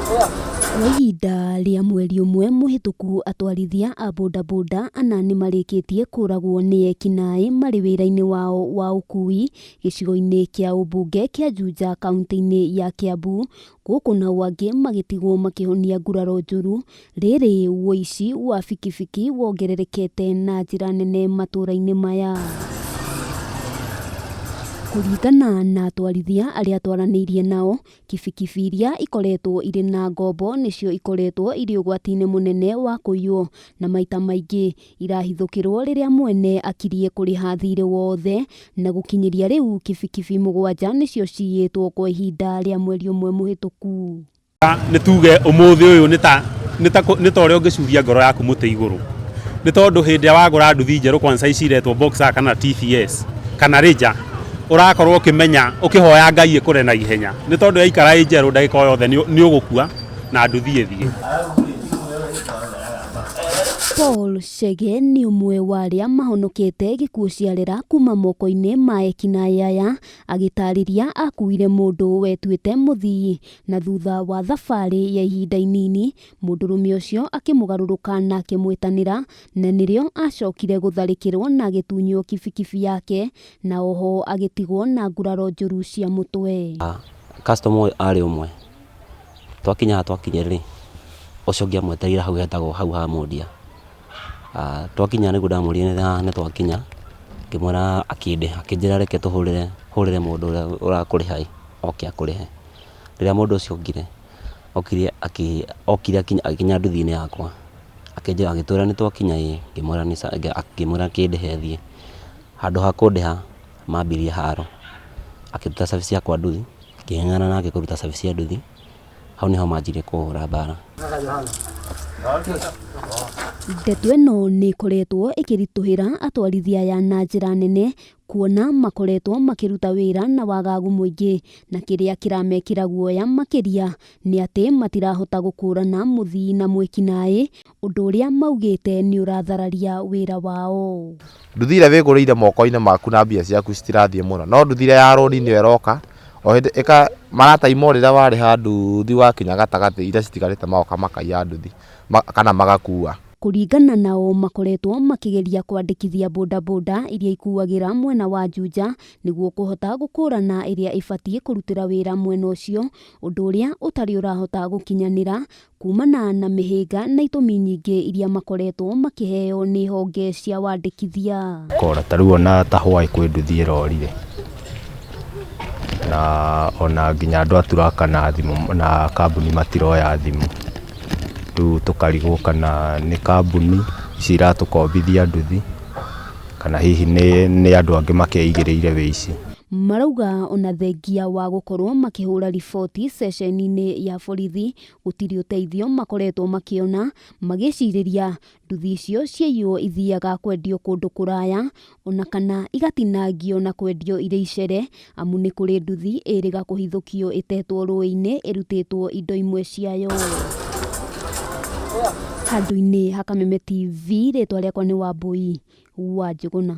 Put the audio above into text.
Kwa ihinda rĩa mweri ũmwe mũhĩtũku atwarithia a bodaboda ana nĩmarĩkĩtie kũragwo nĩ ekinaĩ marĩ wĩra-inĩ wao wa ũkui gĩcigo-inĩ kĩa ũmbunge kĩa Juja kaunti-inĩ ya Kiambu gũkũ nao angĩ magĩtigwo makĩhonia nguraro njũru rĩrĩ ũici wa bikibiki wongererekete na njĩra nene matũra-inĩ maya. Kũringana na atwarithia arĩa twaranĩirie nao, kibikibi iria ikoretwo irĩ na ngombo nĩcio ikoretwo irĩ ũgwati-inĩ mũnene wa kũiywo na maita maingĩ irahithũkĩrwo rĩrĩa mwene akirie kũrĩha thirĩ wothe na gũkinyĩria rĩu kibikibi mũgwanja nĩcio ciyĩtwo kwa ihinda rĩa mweri ũmwe mũhĩtũku. Nĩ tuge ũmũthĩ ũyũ nĩ ta nĩ ta nĩ ta ũrĩa ũngĩcuria ngoro yaku mũtĩ igũrũ, nĩ tondũ hĩndĩ ĩrĩa wagũra nduthi njerũ kwanza ici iretwo Boxer kana TVS kana Ranger, ũrakorwo ũkĩmenya ũkĩhoya Ngai ĩkũre na ihenya, nĩ tondũ yaikara ĩ njerũ ndagĩka o yothe nĩ ũgũkua na nduthi ĩthiĩ. Paul Chege nĩ ũmwe wa arĩa mahonokete gĩkuũ ciarera kuma moko-inĩ ma ekinaĩ aya, agĩtarĩria akuire mũndũ wetuĩte mũthii na thutha wa thabarĩ ya ihinda inini mũndũrũme ũcio akĩmũgarũrũka na akĩmwĩtanĩra na nĩrĩo acokire gũtharĩkĩrwo na agĩtunywo kibikibi yake na oho agĩtigwo na nguraro njũru cia mũtwe. Customer ũyũ arĩ ũmwe, twakinya haha twakinya rĩ, ũcio ũngĩ amwetereire hau hetagwo hau ha Mũndia. Twakinya nĩguo ndamwĩrire haha nĩ twakinya, ngĩmwĩra akĩndĩha, akĩnjĩra reke tũhũrĩre hũrĩre mũndũ ũrĩa ũrakũrĩha ĩ, oke akũrĩhe. Rĩrĩa mũndũ ũcio okire, okire okire agĩkinya nduthi-inĩ yakwa, akĩnjĩra agĩtwĩra nĩ twakinya ĩ, ngĩmwĩra nĩ sawa, ngĩmwĩra akĩndĩhe thiĩ. Handũ ha kũndĩha mambirie haro, akĩruta cabi ciakwa nduthi, ngĩng'ang'ana nake kũruta cabi cia nduthi, hau nĩho manjirie kũhũra mbara. Ndeto ĩno nĩ ĩkoretwo ĩkĩritũhĩra atwarithia aya na njĩra nene kuona makoretwo makĩruta wĩra na wagagu mũingĩ na kĩrĩa kĩramekĩra guoya makĩria nĩ atĩ matirahota gũkũrana mũthii na mwĩkinaĩ, ũndũ ũrĩa maugĩte nĩ ũrathararia wĩra wao. Nduthi ĩrĩa wĩgũrĩire moko-inĩ maku na mbia ciaku citirathiĩ mũno, no nduthi ĩrĩa ya rũni nĩyo ĩroka o hĩndĩ ĩka marataimwo rĩrĩa warĩha nduthi wakinya gatagatĩ iria citigarĩte magoka makaiya nduthi kana magakua. Kũringana nao makoretwo makĩgeria kwandĩkithia bodaboda iria ikuagĩra mwena wa Juja nĩguo kũhota gũkũrana ĩrĩa ĩbatiĩ kũrutĩra wĩra mwena ũcio, ũndũ ũrĩa ũtarĩ ũrahota gũkinyanĩra kumana na mĩhĩnga na itũmi nyingĩ iria makoretwo makĩheo nĩ honge cia wandĩkithia. Kora ta rĩu ona ta hwaĩ kwĩ nduthi ĩrorire, na ona nginya andũ a turaka na thimũ na kambuni matiroya thimũ, rĩu tũkarigwo kana nĩ kambuni ici iratũkombithia nduthi kana hihi nĩ andũ angĩ makĩigĩrĩire wĩici. Marauga ona thengia wa gũkorwo makĩhũra riboti ceceni-inĩ ya borithi gũtirĩ ũteithio makoretwo makĩona, magĩcirĩria nduthi icio ciaiywo ithiaga kwendio kũndũ kũraya ona kana igatinangio na kwendio irĩ icere, amu nĩ kũrĩ nduthi ĩrĩga kũhithũkio ĩtetwo rũĩ-inĩ ĩrutĩtwo indo imwe ciayo. Handũ-inĩ ha Kameme TV, rĩtwa rĩakwa nĩ Wambui wa Njũgũna.